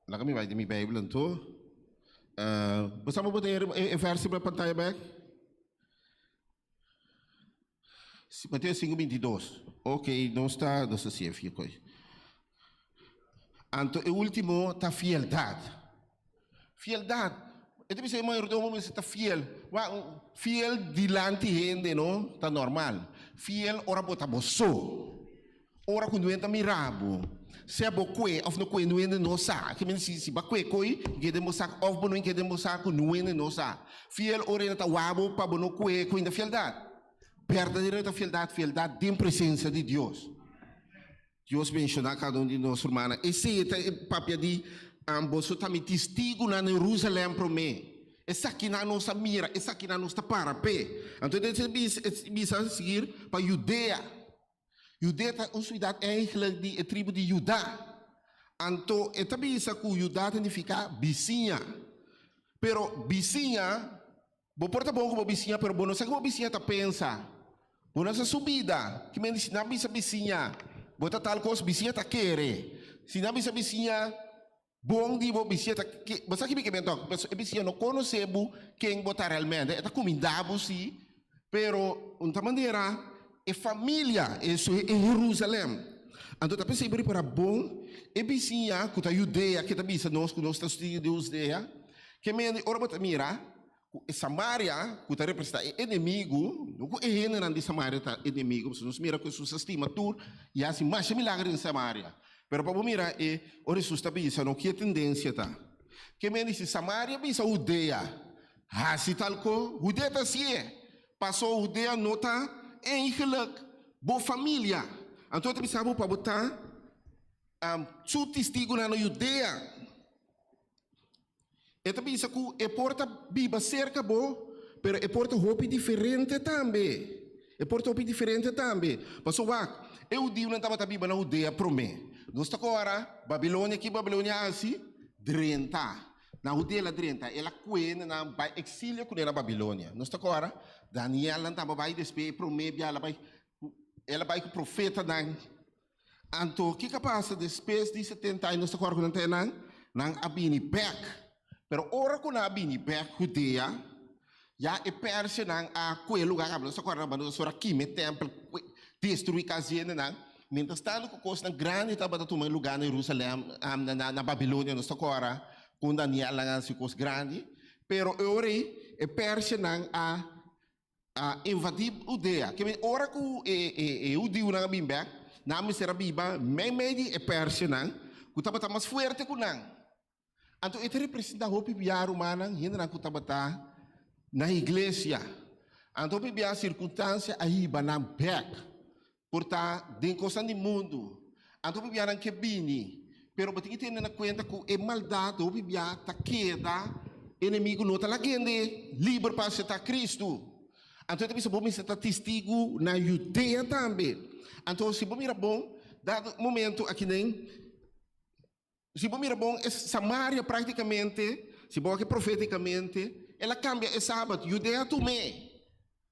Laga mi bai den mi beibel anto. Bo sa bo por tin e versi riba e pantaya bek? Mateo 5, 22. Ok, nos ta, nos ta siña fiel kos. Anto e último ta fieldad. Fieldad. E ta bisa e mayordomo mester ta fiel. Wa, fiel dilanti hende, no? Ta normal. Fiel ora bo ta bo so. Ora ku nuhende ta mira bo, sea bo kue òf no kue, nuhende no sa. Ke men si si bo a kue koi, ke den bo sak òf bo no ke den bo sak ku nuhende no sa. Fiel ora hende ta wak bo pa bo no kue koi ta fieldat. Berdadero ta fieldat, fieldat den presensia di Dios. Dios benshoná kada un di nos rumannan. Esei ta e papia di boso ta mi testigunan na Jerusalèm promé. Esakinan nos a mira, esakinan nos ta para p'e. Anto e bisa sigui pa Judea. Judea ta un siudat eigenlijk di e tribu di Judá. Anto e ta bisa ku Judá ta nifiká bisiña. Pero bisiña, bo por ta bon ku bo bisiña, pero bo no sa ku bo bisiña ta pensa. Bo no sa su bida. Ki men di si nan bisa bisiña bo ta tal kos, bisiña ta kere. Si nan bisa bisiña bon di bo, bisiña ta ke. Bo sa ki mi ke men tok? Pasobra e bisiña no konosé bo ken bo ta realmente. E ta kumindá bo si. Pero un ta manera e familia e su e Jerusalem. Anto ta p'esei bo ripara bon e bisiña ku ta Judea ke ta bisa nos ku nos ta studia di Husdea, ke mende ora bo ta mira ku e Samaria ku ta representá e enemigu, no ku e hendenan di Samaria ta enemigu, pasobra nos mira ku Hesus a stima tur i a hasi masha milager den Samaria. Pero pa bo mira e ora Hesus ta bisa no ki e tendensia ta. Ke mende si Samaria bisa Hudea Hasi tal ko Hudea ta hasié, paso Hudea no ta eigenlijk bo familia. Anto e ta bisa bo pa bo ta su testigunan na Judea. E ta bisa ku e por ta biba serka bo, pero e por ta hopi diferente tambe. E por ta hopi diferente tambe. Paso wak, e hudiunan tabata biba na Hudea promé. Nos ta kora Babilonia, ki Babilonia a hasi? Drenta. Na Hudea el a drenta, el a kue nan bai eksilio kuné na Babilonia. Nos ta kòrda, Daniel nan tamba bai despues e promé bia el a bai, el a bai ku profetanan. Anto kiko a pasa despues di setenta aña? Nos ta kòrda ku nan ta nan, nan a bini bèk. Pero ora ku nan a bini bèk Hudea, ya e persianan a kue e lugá kaba. Nos ta kòrda Nabucodonosor a kima e tèmpel, destruí kas di hendenan. Mientras tanto ku kosnan grandi tabata tuma lugá na Jerusalèm, na Babilonia, nos ta kòrda kon Daniel nan a hasi kos grandi. Pero e ora ei e persianan a a invadí Hudea. Ke men ora ku e hudiunan a bin bèk, nan mester a biba meimei di e persianan ku tabata mas fuerte ku nan. Anto e ta representá hopi bia rumannan, hendenan ku tabata na iglesia. Anto hopi bia sirkunstansia a hiba nan bèk por ta den kosnan di mundu. Anto hopi bia nan ke bini, pero bo tin ki tene na kuenta ku e maldat hopi bia ta keda, enemigu no ta laga hende liber pa aseptá Kristu. Anto e ta bisa bo mester ta testigu na Judea tambe. Anto si bo mira bon, dado momento akinen. Si bo mira bon, e Samaria práktikamente, si bo wak profétikamente, el a kambia e Sabat. Judea tum'é.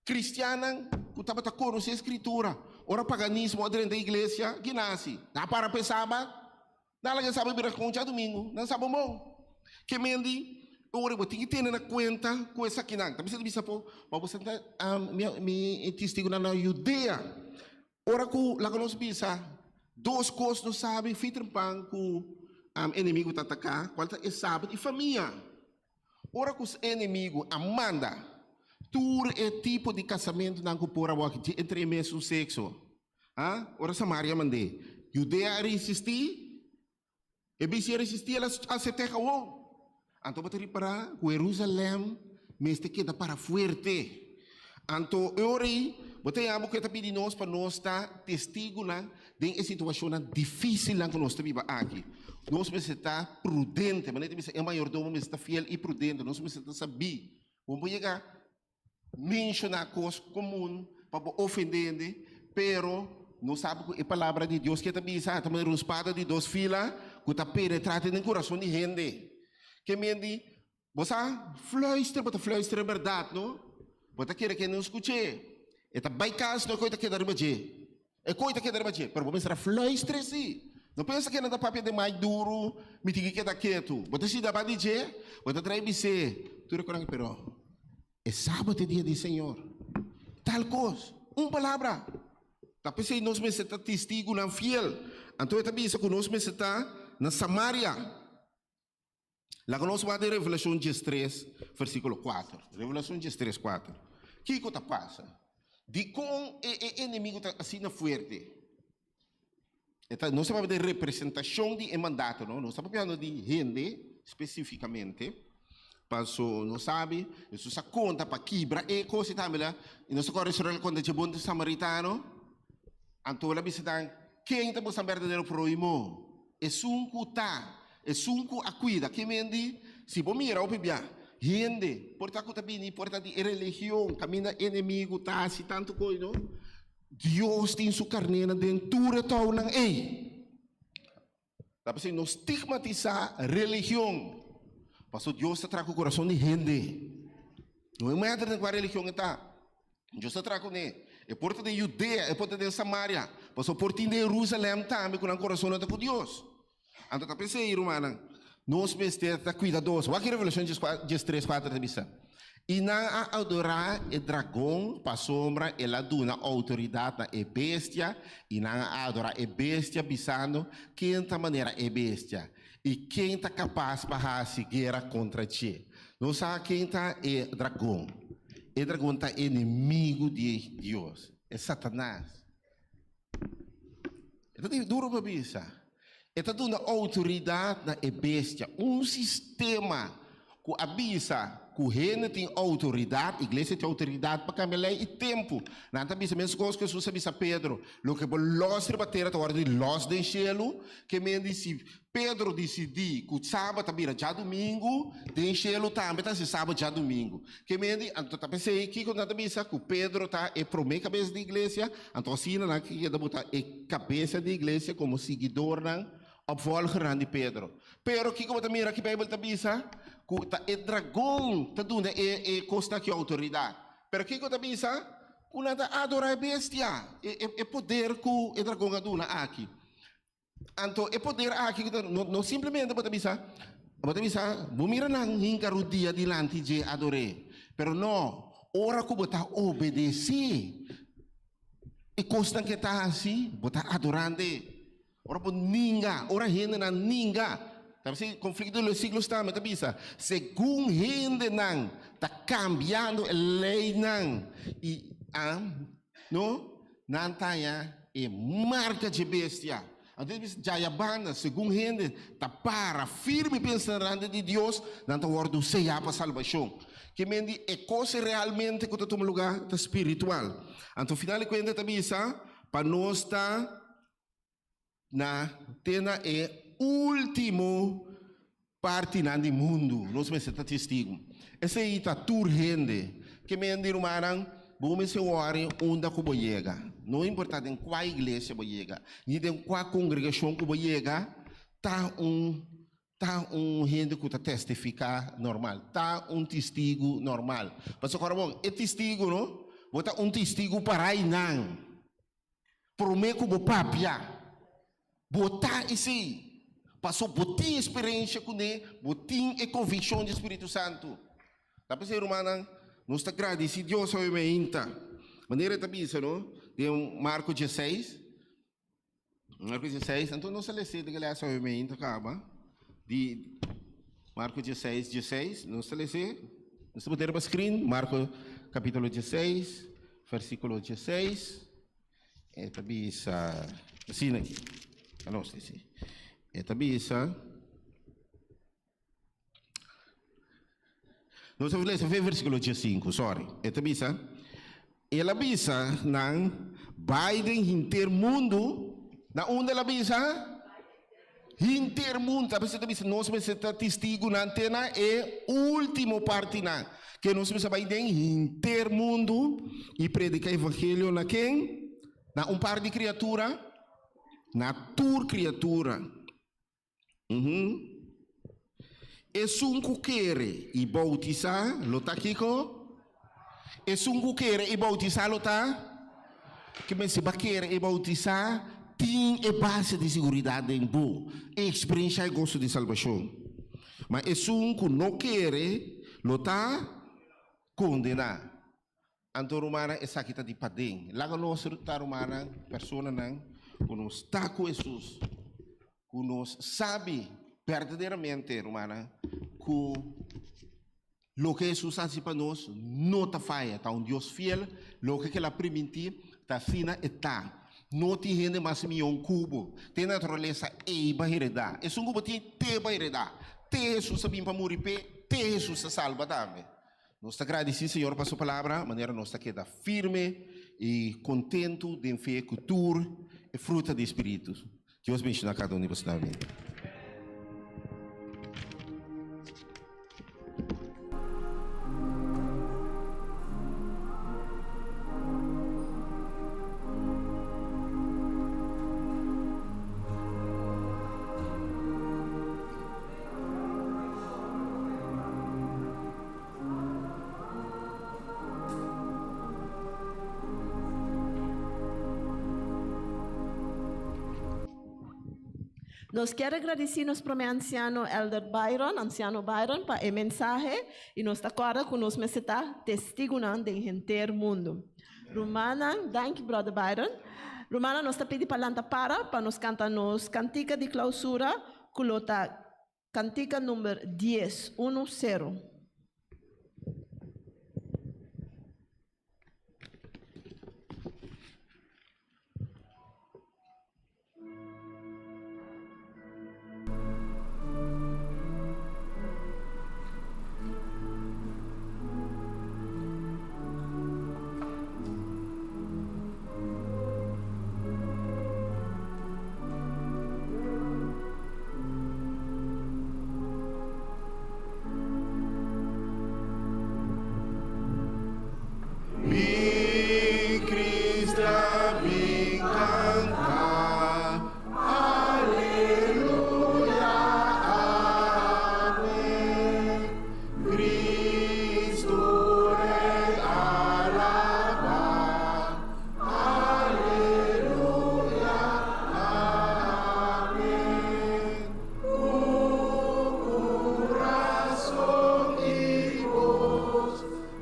Kristiannan ku tabata konosé e Skritura, ora paganismo a drenta e iglesia, ki nan hasi? Nan a para pa e Sabat. Nan a laga e Sabat bira kon djadumingu. Nan sa bon bon. Ke men di, ora bo tin ki tene na kuenta ku esakinan. Ta bisa di bisa po, pa bo sa ta mi testigunan na Judea. Ora ku laga nos bisa dos kos nos sabi fitrpan ku enemigu ta ataká, kual ta e sabat i famia. Ora ku enemigu a manda tur e tipo di kasamentunan ku por a wòrdu dje entre e mesun sekso, ha, ora Samaria mand'é, Judea a resistí, E bisi a resistí, el a asept'é awor. Anto bo ta ripará ku Herusalèm mester keda para fuerte. Anto e ora ei, bo ta yama ku e ta pidi nos pa nos ta testigunan den e situashonnan difísilnan ku nos ta biba aki. Nos mester ta prudente. Manera ta bisa, e mayordomo mester ta fiel i prudente. Nos mester ta sabí. Bo por yega Menshoná kos komun pa bo ofendé hende, pero nos sabi ku e Palabra di Dios ke ta bisa ta manera un spada di dos fila ku ta penetrá te den kurason di hende. Ke men di, Bo sa fluister, bo ta fluister e bèrdat, no? Bo ta kere ku hende no skuch'é. E ta bai kas, no e koi ta keda riba dje. E koi ta keda riba dje, pero bo mester a fluister si. No pensa ku nan ta papia den mai duru, mi tin ki keda ketu. Bo ta sinta ba di dje, bo ta trae bis'é tur e konan, pero e sabat e dia di Señor. Tal kos, un palabra. Ta p'esei nos mester ta testigunan fiel. Anto e ta bisa ku nos mester ta na Samaria. Laga nos wak den Revelashon diestres, versíkulo kuater. Revelashon diestres, kuater. Kiko ta pasa? Dikon e e enemigu ta asina fuerte? E ta, nos ta papia di representashon di e mandato, no? Nos ta papiando di hende spesífikamente. Paso nos sabi, Hesus a konta pa kibra e kos i tambe la, i nos ta kòrda e historia konta dje bon samaritano. Anto el a bisa nan, Ken ta boso berdadero próhimo? Esun ku ta, esun ku a kuida. Ke men di, si bo mira hopi bia, hende por ta ku ta bini por ta di e religion kaminda enemigu ta hasi tantu kos, no? Dios tin su karnénan den tur e tounan ei. Ta p'esei no stigmatisá religion, pasobra Dios ta traha ku kurason di hende. No e mèter den kua religion e ta. Dios ta traha kuné. E por ta den Judea, e por ta den Samaria, pasobra por tin den Jerusalèm tambe ku nan kurason no ta ku Dios. Anto ta p'esei, rumannan, nos mester ta kuidadoso. Wak Revelashon diestres kuater ta bisa. I nan a adorá e dragon, pasobra el a duna outoridat na e bestia, i nan a adorá e bestia, bisando, Ken ta manera e bestia? I ken ta kapas pa hasi guera kontra dje? Nos sa ken ta e dragon. E dragon ta enemigu di Dios, e Satanas. E ta duru pa bisa. E ta duna outoridat na e bestia, un sistema ku a bisa ku hende tin outoridat, iglesia tin outoridat pa kambia lei i tempu. Nan ta bisa meskos ku Hesus a bisa Pedro, Loke bo lòs riba tera ta wòrdu di lòs den shelu. Ke men di si Pedro disidí ku sabat ta bira djadumingu, den shelu tambe ta hasi sabat djadumingu. Ke men di, anto ta p'esei kiko nan ta bisa ku Pedro ta e promé kabes di iglesia, anto asina nan keda bo ta e kabesa di iglesia komo siguidornan, opvolgernan di Pedro. Pero kiko bo ta mira ki Beibel ta bisa? Ku ta e dragon ta duna e e kosnan aki outoridat. Pero kiko ta bisa? Ku nan ta adorá e bestia, e e poder ku e dragon a duna aki. Anto e poder aki ku ta no no simplemente bo ta bisa, bo ta bisa bo mira nan hinka rudia dilanti dje ador'é. Pero no, ora ku bo ta obedesé e kosnan ku e ta hasi, bo ta adorand'é. Ora bo ninga, ora hendenan ninga, ta bisa konflikto di los siglos tambe ta bisa, segun hendenan ta kambiando e leinan i a no, nan ta haña e marka dje bestia. Anto e bisa djaya banda, segun hende ta para firme pensa delante di Dios, nan ta wòrdu seyá pa salbashon. Ke men di e kos realmente ku ta tuma lugá ta spiritual. Anto final di kuenta ta bisa pa nos ta Na te na e último partinan di mundu nos mester ta testigu. Esei ta tur hende. Ke men di rumannan, bo mester wòri unda ku bo yega. No importá den kua iglesia bo yega, ni den kua kongregashon ku bo yega, ta un ta un hende ku ta testifiká normal, ta un testigu normal. Pasobra bon, e testigu no, bo ta un testigu para einan. Promé ku bo papia, bo ta esei, paso bo tin eksperensia kuné, bo tin e konvikshon di Spiritu Santu. Ta p'esei, rumannan, nos ta gradisí Dios awe meinta. Manera e ta bisa, no, den Marko dieseis, Marko dieseis, anto nos a les'é den e lès awe meinta kaba, di Marko dieseis, dieseis, nos ta les'é, nos ta pone riba screen, Marko kapítulo dieseis, versíkulo dieseis. E ta bisa asina aki, anos di si. E ta bisa, nos a lesa fe versíkulo diesinku, sorry. E ta bisa, El a bisa nan, Bai den henter mundu. Na unda el a bisa? Henter mundu. Ta bisa ta bisa nos mester ta testigunan te na e último partinan. Ke nos mester bai den henter mundu i prediká evangelio na ken? Na un par di kriatura? Na tur kriatura. Uhum. Esun ku kere i boutisá lo ta kiko? Esun ku kere i boutisá lo ta? Ke men si bo a kere i boutisá, tin e base di siguridat den bo, e eksperenshá e goso di salbashon. Ma esun ku no kere lo ta kondená. Anto rumannan, esaki ta di paden. Laga nos ta rumannan, personanan ku nos ta ku Hesus, ku nos sabi berdaderamente, rumannan, ku loke Hesus a hasi pa nos no ta faya. Ta un Dios fiel, loke ku El a primintí ta asina e ta. No tin hende mas mion ku bo. Te naturalesa ei bo a heredá. Esun ku bo tin te bo a heredá. Te Hesus a bin pa muri p'e, te Hesus ta salba tambe. Nos ta gradisí Señor pa Su Palabra, manera nos ta keda firme i kontentu den fe ku tur e fruta di Spiritu. Dios benshoná kada un di boso. Amen. Nos kier a gradici nos prome anciano Elder Byron, Anciano Byron, pa e mensahe y nos ta corda cu nos mester ta testigonan den henter mundo. Rumannan, danki Brother Byron. Rumannan, nos ta pidi pa lanta para pa nos canta nos cantica di clausura cu lo ta cantica number dies, uno, cero. Bin Cristian bin canta Aleluya Amen Cristo Rey alaba Aleluya Amen Cu curason y bos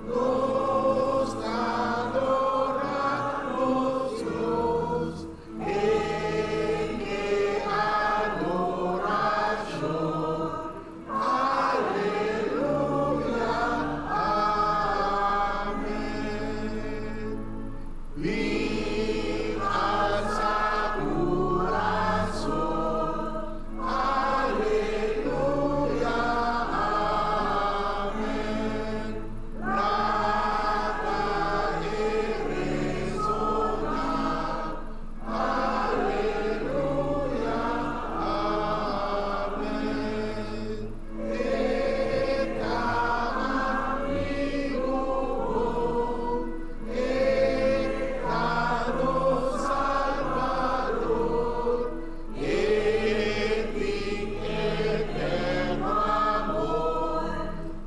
Nos ta adora nos Dios den e adoracion. Aleluya, amen. Bin alsa curason. Aleluya, amen. Laga e resoná. Aleluya, amen. E ta amigu bon, e ta nos Salbador, e tin eterno amor.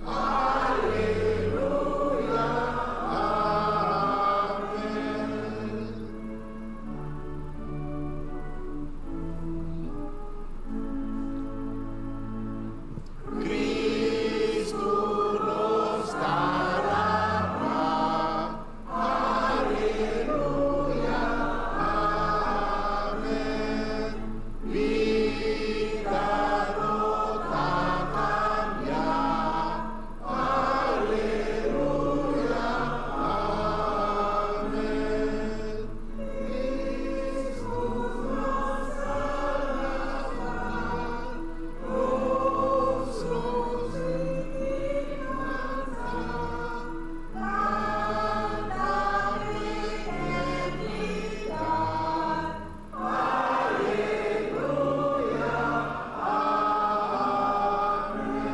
Aleluya, amen. Cristo nos ta alaba. Aleluya, amen. Bida no ta cambia. Aleluya, amen. Cristo nos alaba. Nos nos canta. Canta eternidad. Aleluya, amen.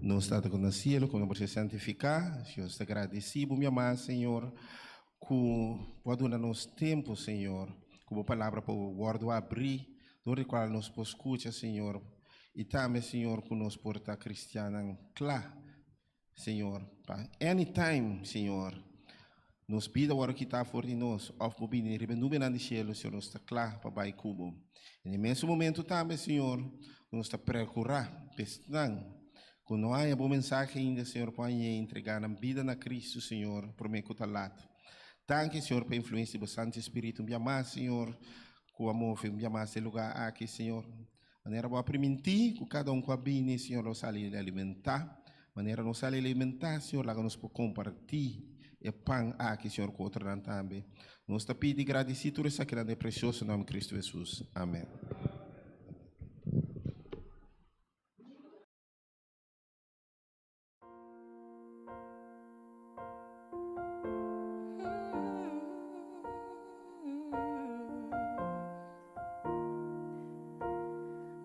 Nos Tata ku na cielo, ku nomber sea santifiká, Dios ta gradisí bo mi amá, Señor, ku bo a duna nos tempu, Señor, ku bo palabra por wòrdu abrí, dor di kual nos por skucha, Señor, i tambe, Señor, ku nos por ta kristiannan kla, Señor, pa anytime, Señor, nos bida wòrdu kitá for di nos, òf bo bini riba e nubenan di shelu, Señor, nos ta kla pa bai ku bo. I na e mesun momentu tambe, Señor, ku nos ta prekurá pa esnan ku no haña bo mensahe ainda, Señor, por hañ'é i entregá nan bida na Kristu, Señor, promé ku ta lat. Danki, Señor, pa e influensia di bo Santu Spiritu. Un bia mas, Señor, ku a move un bia mas e lugá aki, Señor. Manera bo a primintí ku kada un ku a bini, Señor, lo sali alimentá. Manera nos sali alimentá, Señor, laga nos por kompartí e pan aki, Señor, ku otronan tambe. Nos ta pidi i gradisí tur esakinan den e presioso nòmber di Kristu Hesus. Amèn.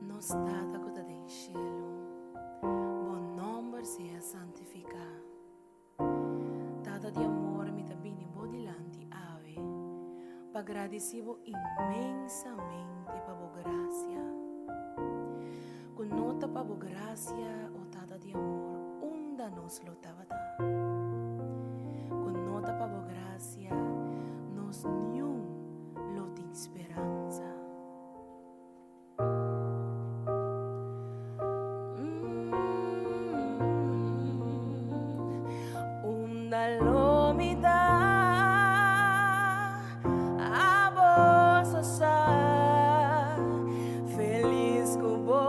Nos Tata ku ta den shelu, bo nòmber sea santifiká. Tata di amor, mi ta bini bo dilanti awe pa gradisí bo inmensamente pa bo grasia. Ku no ta pa bo grasia, o Tata di amor, unda nos lo tabata? Ku no ta pa bo grasia, nos. Lo mi ta abo so sa Felis ku bo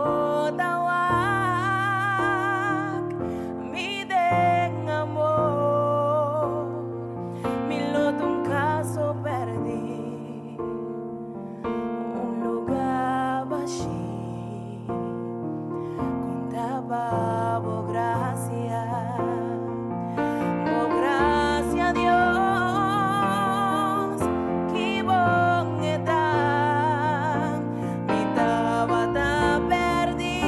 ta wak mi den amor Mi lo ta un kaso pèrdí Un lugá bashí Konta pa bo grasia Bo grasia Dios Ki bon e ta Mi tabata pèrdí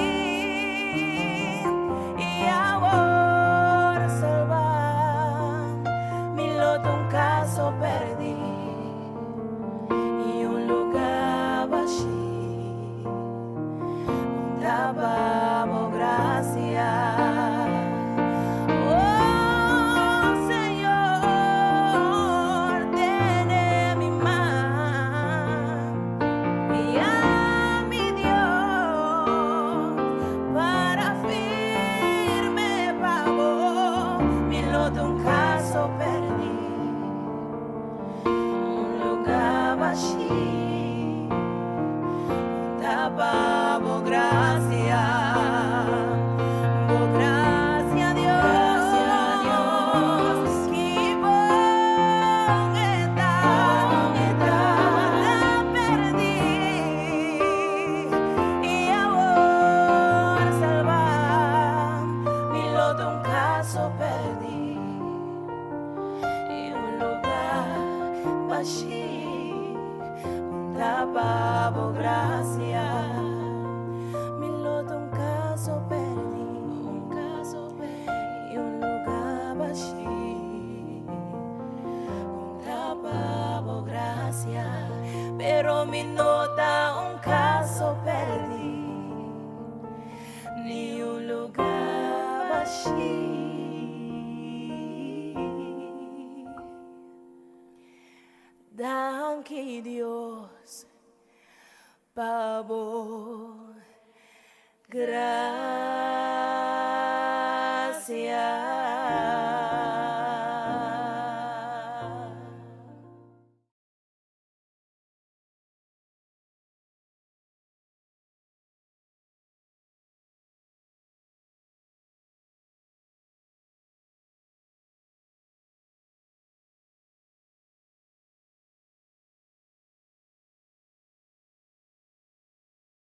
I awor salbá Mi lo ta un kaso pèrdí I un lugá bashí Konta pa bo grasia Oh Señor Tene mi man Guia mi Dios Para firme pa bo Mi lo ta un kaso pèrdí Un lugá bashí Konta pa bo grasia Bo grasia Dios Ki bon e ta Tabata pèrdí I awor salbá Mi lo ta un kaso pèrdí I un lugá bashí Konta pa bo grasia Mi lo ta un kaso pèrdí Un kaso pèrdí I un lugá bashí Konta pa bo grasia Pero mi no ta un kaso pèrdí Ni un lugá bashí Danki Dios pa bo grasia.